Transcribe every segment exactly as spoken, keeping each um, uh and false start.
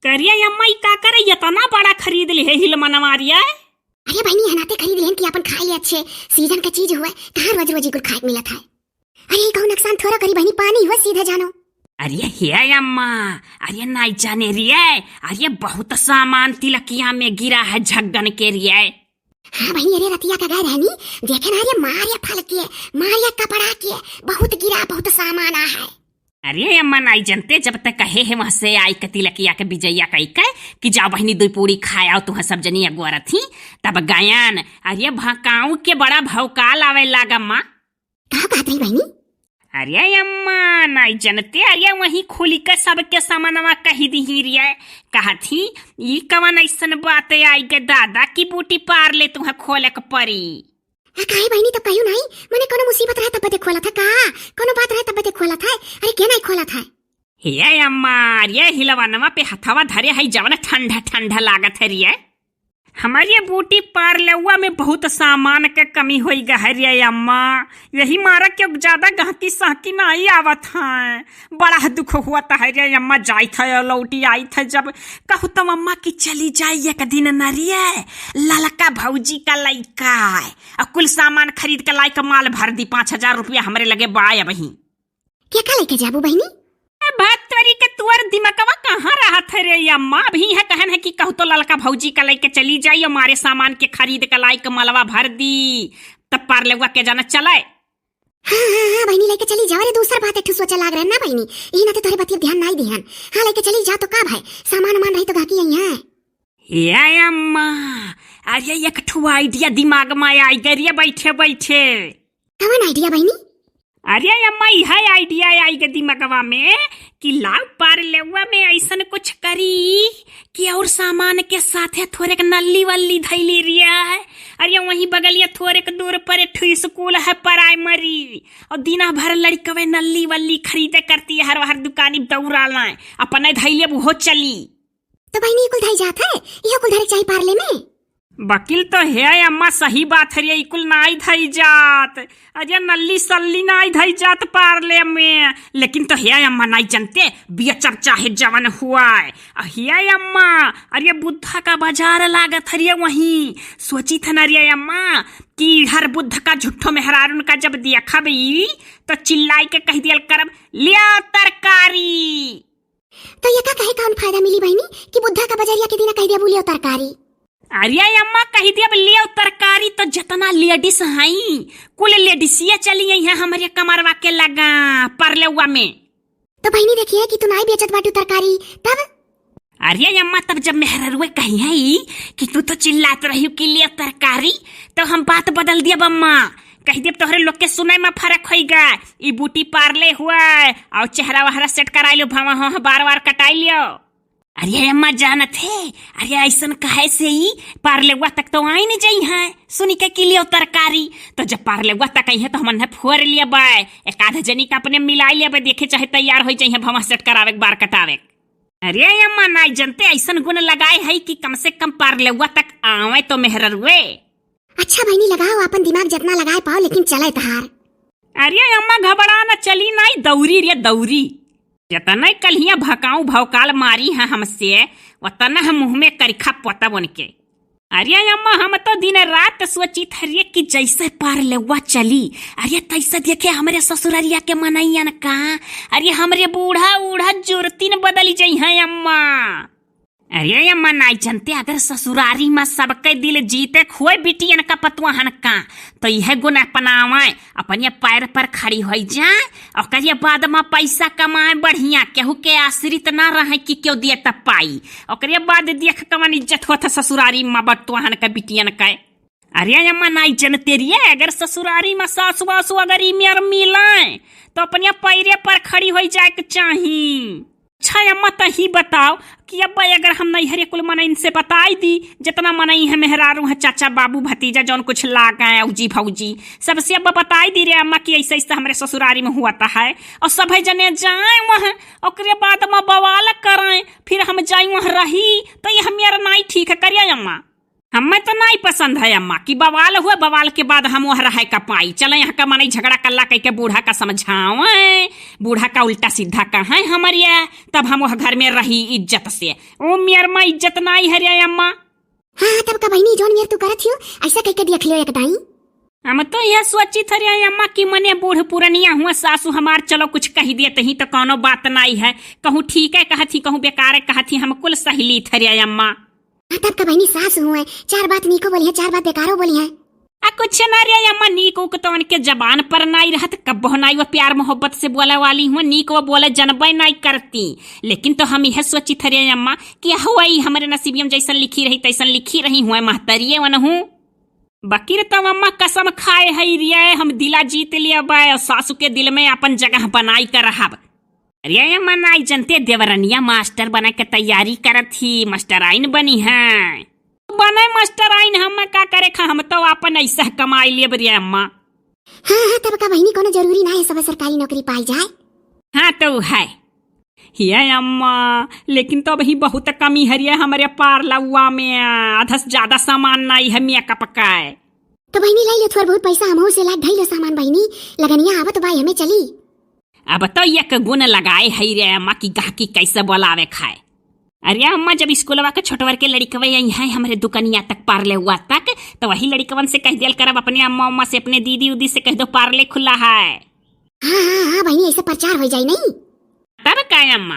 करिया अम्मा, ई का करे, एतना बड़ा खरीद लिहे हिलमनवा रिया? अरे बहिनी, एहनाते खरीद लेन कि आपन खाए ले अच्छे, सीजन के चीज हुए, कहाँ रोज रोज ई कुल खाए के मिलत है। अरे, ई कहूँ नुकसान थोड़ा करी बहिनी, पानी हुए सीधे जानो। अरे हे अम्मा, अरे नाई जाने रिया, अरे बहुत सामान तिलकिया में गिरा है झग्गन के रिया। हाँ बहिनी, अरे रतिया का गए रहनी, देखे ना, अरे मारिया फल के, मारिया कपड़ा के, बहुत गिरा, बहुत सामान आ है। अरे अम्मा नाई जनते, जब तक कहे है वहाँ से आई के तिलकिया के बिजैया कई के कि जाओ बहिनी दुई पूड़ी खाए आओ, तुह सब जनी अगुआ रथी, तब गयन। अरे भकाऊ के बड़ा भौकाल आवे लाग अम्मा। का कहत रही बहिनी? अरे अम्मा नाई जनते, अरे वहीं खोली के सबके सामानवा कही दिही रिया, कहत ही ई कवन ऐसन बात आई गे दादा कि ब्यूटी पार्लर तुह खोले के परी। आ, काहे बहिनी, तब कहियो नाई? मने कोनो मुसीबत रहे तब बदे खोलत है का? कोनो बात रहे तब बदे खोलत है? अरे के नाई खोलत है? हे अम्मा, अरे हिलवनवा पे हथवा धरे है जवन ठंडा ठंडा लागत है रिया। हमारे ब्यूटी पार्लरवा में बहुत सामान के कमी होई गा है रिया अम्मा, यही मारा क्यों ज्यादा गहकी सहकी नाई आवत है। बड़ा दुख हुआ त है रे अम्मा, जाइत है और लौटी आइत है जब। कहू तो अम्मा कि चली जाई एक दिन न रिया, ललका भौजी का लइका है, और कुल सामान खरीद के लाई के माल भर दी, पाँच हजार रुपया हमरे लगे बाय अबही। के का लेके जाबू बहिनी? ए, भात तोरी के तुअर दिमकवा कहाँ रहत है रे अम्मा? अबही है कहन है कि कहू तो ललका भौजी का लेके चली जाई और मारे सामान के खरीद के लाई के मलवा भर दी, तब पार्लरवा के जाना चले। हाँ, हाँ, हाँ, बहिनी, लेके चली जाओ रे, दूसर बात एक ठो सोचे लाग रहे ना बहिनी, यही नाते तोहरे बतिया ध्यान नाई दिहन। हाँ, लेके चली जाओ तो का भाई, सामान उमान रही तो गाकी यही है। ए अम्मा, अरे एक ठो idea दिमाग में आई गई रे बैठे बैठे। कवन idea बहिनी? अरे अम्मा, यह idea आई गई दिमागवा में कि लाओ पार्लरवा में ऐसन कुछ करी कि और सामान के साथे थोड़े क नल्ली वल्ली धैली रिया है। अरे वहीं बगलिया थोड़े क दूर पर एक ठो स्कूल है प्राइमरी, और दिना भर लड़कवे नल्ली वल्ली खरीदे करती है, हर हर दुकानी दौड़ा लाए, अपने धैले वो चली। तो बहिनी, ई कुल धई जात है, इहो कुल धरे के चाही पार्ले में। बकिल तो हे अम्मा, सही बात है रे, ई कुल नाई धई जात। अरे नल्ली सल्ली नाई धई जात पार्ले में। लेकिन तो हे अम्मा नाई जनते, बेचब चाहे जवन हुआ। आ हे अम्मा, अरे बुद्धा का बाजार लागत है रे वहीं। सोची था ना रे अम्मा कि हर बुद्ध का झुट्ठो मेहरारून का जब देखब ई, तो चिल्लाई के कह दियल करब, "लिया तरकारी।" तो ये का कहे कौन फायदा मिली बहिनी कि बुद्धा का बजरिया के दिना कह दिया, "बोलियो तरकारी"? अरे अम्मा, कह दिया, "अब लियो तरकारी", तो जितना लेडीज हई, कुल लेडीसिया चली आई है हमरे कमरवा के लगा, परलेवा में। तो बहिनी देखिए कि तू नाई बेचत बाटू तरकारी, तब? अरे अम्मा, तब जब मेहररुए कही है ई कि तू तो चिल्लात रही कि लियो तरकारी, तो हम बात बदल दिया अम्मा। कह देब तोहरे लोग के सुने में फर्क होइगा। ई ब्यूटी पार्ले हुआ और चेहरा वहरा सेट कराई लो, भवा हो बार बार कटाई लियो। अरे अम्मा जानत है, अरे ऐसन कहे से ई पार्लेवा तक तो आई नहीं जाई है। सुनी के कि लियो तरकारी, तो जब पार्लेवा तक आई है तो हमन है फोर लिया बाय, एक आध जनी का अपने मिलाई लिया बाय, देखे चाहे तैयार हो जाई है भवा सेट करावे के बार कटावे के। अरे अम्मा नाई जनते, ऐसन गुण लगाए है कि कम से कम पार्लेवा तक आवे तो मेहररुए। अच्छा बहिनी, लगाओ आपन दिमाग, जितना लगाए पाओ, लेकिन चले तहार। अरे अम्मा घबरा न, चली नाई दौरी रे दौरी। जतने कल्हिया भकाऊ भौकाल मारी है हमसे, वतने हम मुँह में करिखा पोतब उनके। अरे अम्मा, हम तो दिन रात सोचित हरिये कि जैसे पार्लेवा चली, अरे तैसे देखे हमरे ससुररिया के मनैयन का, अरे हमरे बूढ़ा उढ़ा जुरतीन बदल जइहैं अम्मा। अरे अम्मा, नाई जनते, अगर ससुरारी में सबके दिल जीते खोए बिटियन का पतुआहन का, तो यह गुण अपनावे, अपने पैर पर खड़ी होई जाए, ओकरे बाद में पैसा कमाए बढ़िया, केहू के आश्रित ना रहे कि क्यों दिए तब पाई। ओकरे बाद देख कवन इज्जत होत है ससुरारी में बटुआहन के बिटियन के। अरे अम्मा, नाई जनते रिये, अगर ससुरारी में सास वास अगर ई मेर मिले, तो अपने पैरे पर खड़ी होई जाए के चाही। अच्छा अम्मा, त ही बताओ कि अब अगर हम नैहरे कुल मनइन से बताई दी, जितना मनई है, मेहरारू है, चाचा, बाबू, भतीजा, जौन कुछ लाग है, औजी, भौजी, सबसे अब बताई दी रे अम्मा कि ऐसे, ऐसे हमरे ससुरारी में हुआ त है, और सभे जने जाए वहाँ, ओकरे बाद में बवाल करें, फिर हम जाई वहाँ रही, तो ये हम यार नाई ठीक है, करिया अम्मा? हमें तो नाहीं पसंद है अम्मा कि बवाल हुए, बवाल के बाद हम वह रहे का पाई। चले यहाँ का मनई झगड़ा कल्ला कइके बूढ़ा का समझावे, बूढ़ा का उल्टा सीधा कहे हमरिया, तब हम वह घर में रही इज्जत से। ओ मेर मा इज्जत नाहीं है रे अम्मा। हाँ, हाँ, तब का बहिनी जौन मेर तू करत हियो, ऐसा कइके देख लियो एक दाई। हम तो यह सोचित हरिया अम्मा कि मने बूढ़ पुरनिया हुआ सासू हमार, चलो कुछ कही देत ही तो कौनो बात नाहीं है, कहूँ ठीक है कहत ही, कहूँ बेकार है कहत ही, हम कुल सही लीत हरिया अम्मा। हाँ, तब का बहिनी सास हुए, चार बात नीको बोली है, चार बात बेकारो बोली है। आ कुछ ना रे अम्मा, नीक उक तो उनके जबान पर नाहीं रहत, कब्बो नाहीं वो प्यार मोहब्बत से बोले वाली हुआ, नीक वो बोले जनबे नाहीं करती। लेकिन तो हम यह सोचित हरिया अम्मा कि हुआ ही हमरे नसीबियम जैसन लिखी रही तैसन लिखी रही हुआ महतरिये वनहू। बकिर तब अम्मा कसम खाए है रिया, हम दिला जीत लिया बा, सासू के दिल में अपन जगह बनाई कर रहब। अरे अम्मा नाहीं जनते देवरनिया मास्टर बने के तैयारी करत ही, मास्टराइन बनी है। बने मास्टराइन हम का करे खा, हम तो अपन ऐसा कमाई लेब रे अम्मा। हाँ, हाँ, तब का बहिनी कौनो जरूरी ना है सब सरकारी नौकरी पाई जाए। हाँ तो है। हे अम्मा, लेकिन तो अबही बहुत कमी हरिया हमरे पार्लरवा में, आधा से ज्यादा सामान नाहीं है मेकअप का। तो बहिनी, लाई लो थोड़ बहुत पैसा, हमहू से लाग धई लो सामान बहिनी, लगनिया आवत बाई, हमें चली। अब तो एक गुण लगाए है रे अम्मा कि गाहकी कैसे बोलावे खाए। अरे अम्मा, जब स्कूलवा के छोटवर के लड़िकवे आई है हमरे दुकनिया तक पार्लरवा तक, तो वही लड़िकवन से कह दियल करब, अपने अम्मा उम्मा से, अपने दीदी उदी से कह दो पार्लर खुला है। हाँ, हाँ, हाँ बहिनी, ऐसे प्रचार हो जाई नहीं। तब का अम्मा?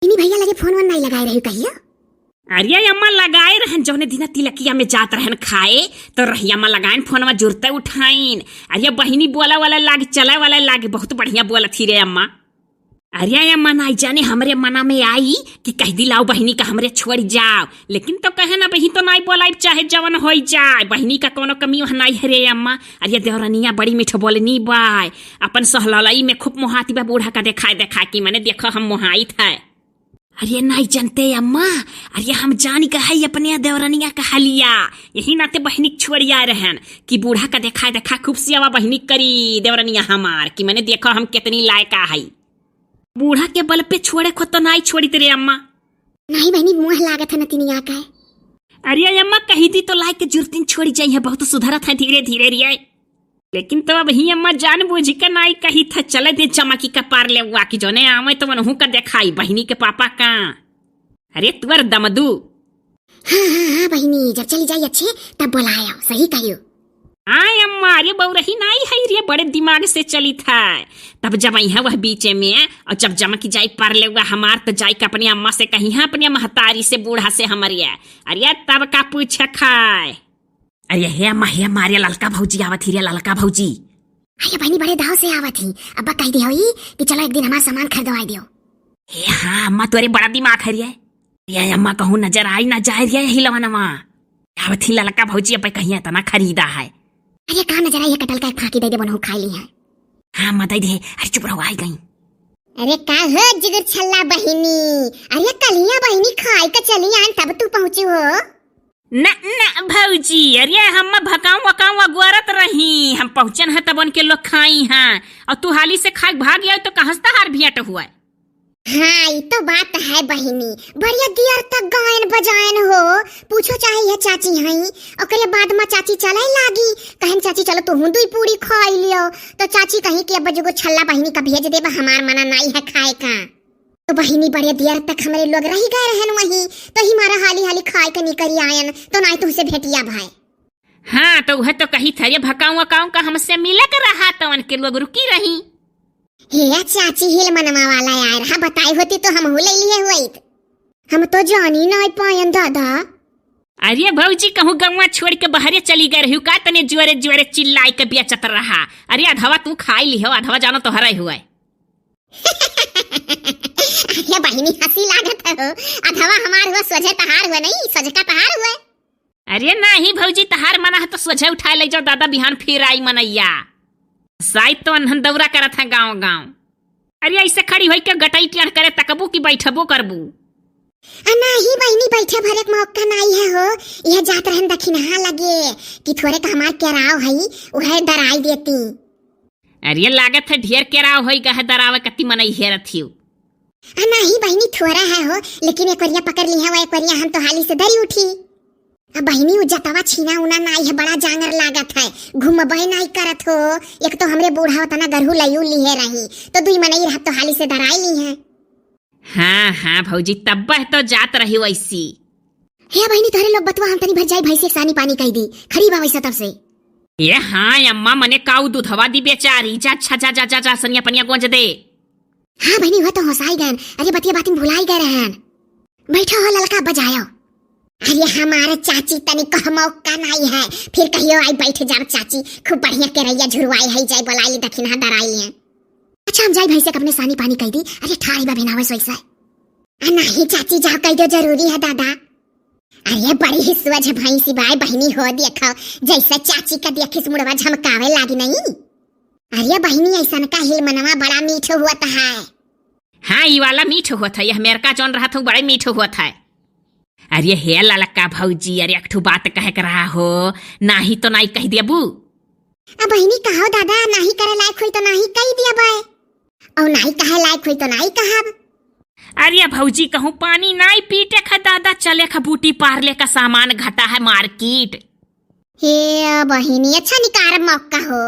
इन्हीं भैया लगे फोन वोन नाहीं लगाए रही कहियो? अरे अम्मा लगाए रहन, जौने दिना तिलकिया में जात रहन खाए, तो रहिया में लगाइन फोनवा जुरते उठाइन। अरे बहिनी बोला वाला लाग, चला वाला लाग, बहुत बढ़िया बोलत ही रे अम्मा। अरे अम्मा नाहीं जाने हमरे मना में आई कि कह दी लाओ बहिनी का हमरे छोड़ जाओ, लेकिन तो कहे ना बहिनी तो नाहीं बोलाइब चाहे जवन होई जाए, बहिनी का कौनो कमी वह नाहीं है रे अम्मा। अरे देवरनिया बड़ी मीठ बोलनी बाय, अपन सहललई में खूब मोहाती बा बूढ़ा का देखाए देखाए कि मने देखो हम मोहाइत है। अरे नाहीं जनते अम्मा, अरे हम जानी का है अपने देवरनिया का हलिया, यही नाते बहिनी के छोड़िया रहन कि बूढ़ा का देखाए देखा खूब सियावा बहिनी करी देवरनिया हमार कि मने देखो हम कितनी लायका है। बूढ़ा के बल पे छोड़े खो तो नाहीं छोड़ित रे अम्मा। नाहीं बहिनी, मुँह लागत है नतिनिया का। अरे अम्मा कही दी तो लायक जुरतिन छोड़ी जाई है, बहुत सुधरत है धीरे धीरे रिया। लेकिन तो अबही अम्मा जान बूझी के नाहीं कही था, चले दे चमकी का पार्लरवा कि जौने आवे तो वनहू का देखाई बहिनी के पापा का। अरे तुअर दमदू। हाँ, हाँ, हाँ बहिनी, जब चली जाई अच्छे तब बोलायो, सही कहियो। हाँ अम्मा, अरे बउरही नाहीं है रे, बड़े दिमाग से चली था। तब जब अइहा वह बीचे में और जब जमकी जाई पार्लरवा हमार तो जाई के अपने अम्मा से कही, हाँ अपने महतारी से बूढ़ा से हमरे, अरे तब का पूछे खाए। अरे हे अम्मा, हे अम्मा, अरे ललका भौजी आवत ही रे, ललका भौजी। अरे बहिनी बड़े दाव से आवत ही, अब्बा कह दियो ई कि चलो एक दिन हमार सामान खरीदवाई दियो। हे हाँ अम्मा, तोरे बड़ा दिमाग है रे। अरे अम्मा कहूँ नजर आई ना जाए रे हिलवनवा। आवत ही ललका भौजी, अब कहीं इतना खरीदा है। अरे का नजर आई है, कटल का एक फाकी दे दे, बनहु खाई ली है। हाँ अम्मा दे दे, अरे चुप रहो आई गई। अरे का हो जिगर छल्ला बहिनी, अरे कलिया बहिनी खाई के चली आन तब तू पहुँची हो। न, न भौजी, अरे हम भकाऊ वकाऊ अगुआरत रही, हम पहुँचन है तब उनके लोग खाई हैं, और तू हाली से खाई भाग आयो तो कहाँ से तहार भेंट हुआ? हाँ, ई तो बात है बहिनी, बढ़िया दियर तक गायन बजायन हो, पूछो चाहे यह चाची हई, ओकरे बाद में चाची चले लागी, कहन चाची चलो तुहूँ दुई पूरी खाई लियो, तो चाची कही कि अब जुगो छल्ला बहिनी का भेज देबा, हमार मना नाई है खाए का। तो बहिनी बड़े दियर तक हमरे लोग रही गए रहन वहीं, तो ही मारा हाली हाली खाए के निकरी आयन, तो नाई तुहसे भेटिया भाई। हाँ, तो वह तो कही था, ये भकाऊ अकाऊ का हमसे मिले के रहा, तो उनके लोग रुकी रही। हे चाची, हिल मनवा वाला आए रहा, बताई होती तो हम ले लिए होइत। हम तो जानी नाई पायन दादा। अरे भौजी, कहूँ गौवा छोड़ के बहरे चली गए रही का, तने जोरे जोरे चिल्लाई के बेचत रहा। अरे अधवा तू खाई लिहो, अधवा जानो तो हराई हुआ है। अरे बहिनी, हँसी लागत है हो। अधवा हमार हुआ, सोझे तहार हुआ नहीं, सोझका तहार हुआ। अरे नाही भौजी, तहार मना है तो सोझे उठाए ले जाओ दादा, बिहान फिर आई मनैया। साइत तो अनहन दौरा करत है गाँव गाँव। अरे ऐसे खड़ी होई के गटई टेढ़ करे तकबू कि बैठबो करबू? आ नाही बहिनी, बैठे भरे के मौका नाई है हो। यह जात रहन दखिनहा लगे कि थोरे का हमार केराव हई, उहे दराई देती। अरे लागत है ढेर केराव होई गए दरावे कति मनई हेरत हियो। आ नाही बहिनी, थोरा है हो, लेकिन एक वरिया पकड़ लिहा, वो एक वरिया हम तो हाली से दरी उठी। अब बहिनी, उ जतवा छीना उना नाई है, बड़ा जांगर लागत है, घूमबे नाई करत हो। एक तो हमरे बूढ़ा ओतना गरहू लयू लिहे रही, तो दुई मनई रहत तो हाली से दराई ली है। हाँ, हाँ भौजी, तब्बे तो जात रही वैसी। हे बहिनी, तोहरे लोग बतवा, हम तनी भर जाई भैंसे के सानी पानी कई दी, खड़ी बा वैसा तब से। ए हाँ अम्मा, मने काऊ दूधवा दी बेचारी, जा, अच्छा, जा, जा, जा, जा, सनिया पनिया गोंज दे। हाँ बहिनी, वह तो होसाई गयन, अरे बतिया बातिन भुलाई गए रहन। बैठो हो ललका, बजायो। अरे हमारे चाची तनी कह मौका नाई है, फिर कहियो आई बैठ जाब चाची, खूब बढ़िया केरैया झुरवाई है, जाई बोलाई ली दखिनहा दराई लिए। अच्छा हम जाई भैंसे के अपने सानी पानी कई दी, अरे ठाढ़ी बा बिनावे सोई से। आ नाही चाची, जाओ कई दो, जरूरी है दादा। अरे बड़ी ही सुअझ भैंसी बाय बहिनी हो, देखो जैसे चाची का देखिस मुड़वा झमकावे लागी नहीं। अरे बहिनी, ऐसन का हिल मनवा बड़ा मीठ हुअत है। हाँ, ई वाला मीठ होत है, यह मेरका जौन रहत हूँ, बड़े मीठ होत है। अरे हे ललका भौजी, अरे एक ठो बात कहे के रहा हो, नाही तो नाही कह देबू। अब बहिनी कहो दादा, नाही करे लायक होई तो नाही कह देबे, और नाही कहे लायक होई तो नाही कहब। अरे भौजी, कहूँ पानी नाही पीटे खा दादा, चले खा बूटी पार्ले का सामान घटा है मार्केट। हे बहिनी, अच्छा निकार मौका हो।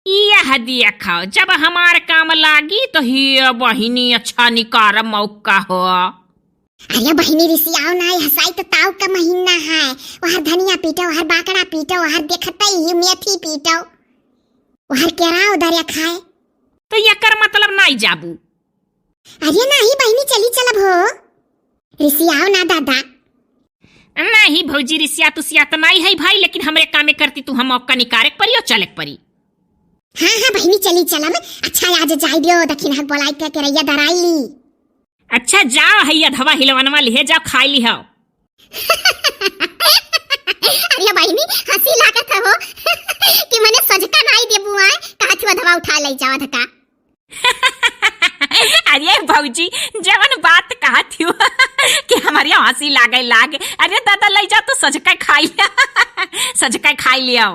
यह देखो, जब हमार काम लागी तो हे बहिनी अच्छा निकार मौका हो। अरे बहिनी रिसियाओ ना, हसाई तो ताऊ का महीना है। वहर धनिया पीटो, वहर बाकड़ा पीटो, वहर देखते ही मेथी पीटो, वहर केराव धरे खाए। तो एकर मतलब नाई जाबू? अरे नाही बहिनी, चली चलब हो। रिसियाओ ना दादा। नाही भौजी, रिसिया तुसिया त नाई है भाई, लेकिन हमरे कामे करती तू हम मौका निकारे के परी और चले के परी। हाँ हाँ बहिनी, चली चलब। अच्छा आज जाई दियो, दखिनहा बोलाई के केरैया दराई ली। अच्छा जाओ, है अधवा हिलवनवा लिहे जाओ, खाई लिहो। अरे बहिनी, हंसी लागत है हो कि मने सजका नाई देबू आए, कहा थी अधवा उठा ले जाओ धका। अरे भौजी, जवन बात कहा थी कि हमारे हंसी लागे लागे, अरे दादा ले जा तो सजका खाई लिया, सजका खाई लिया।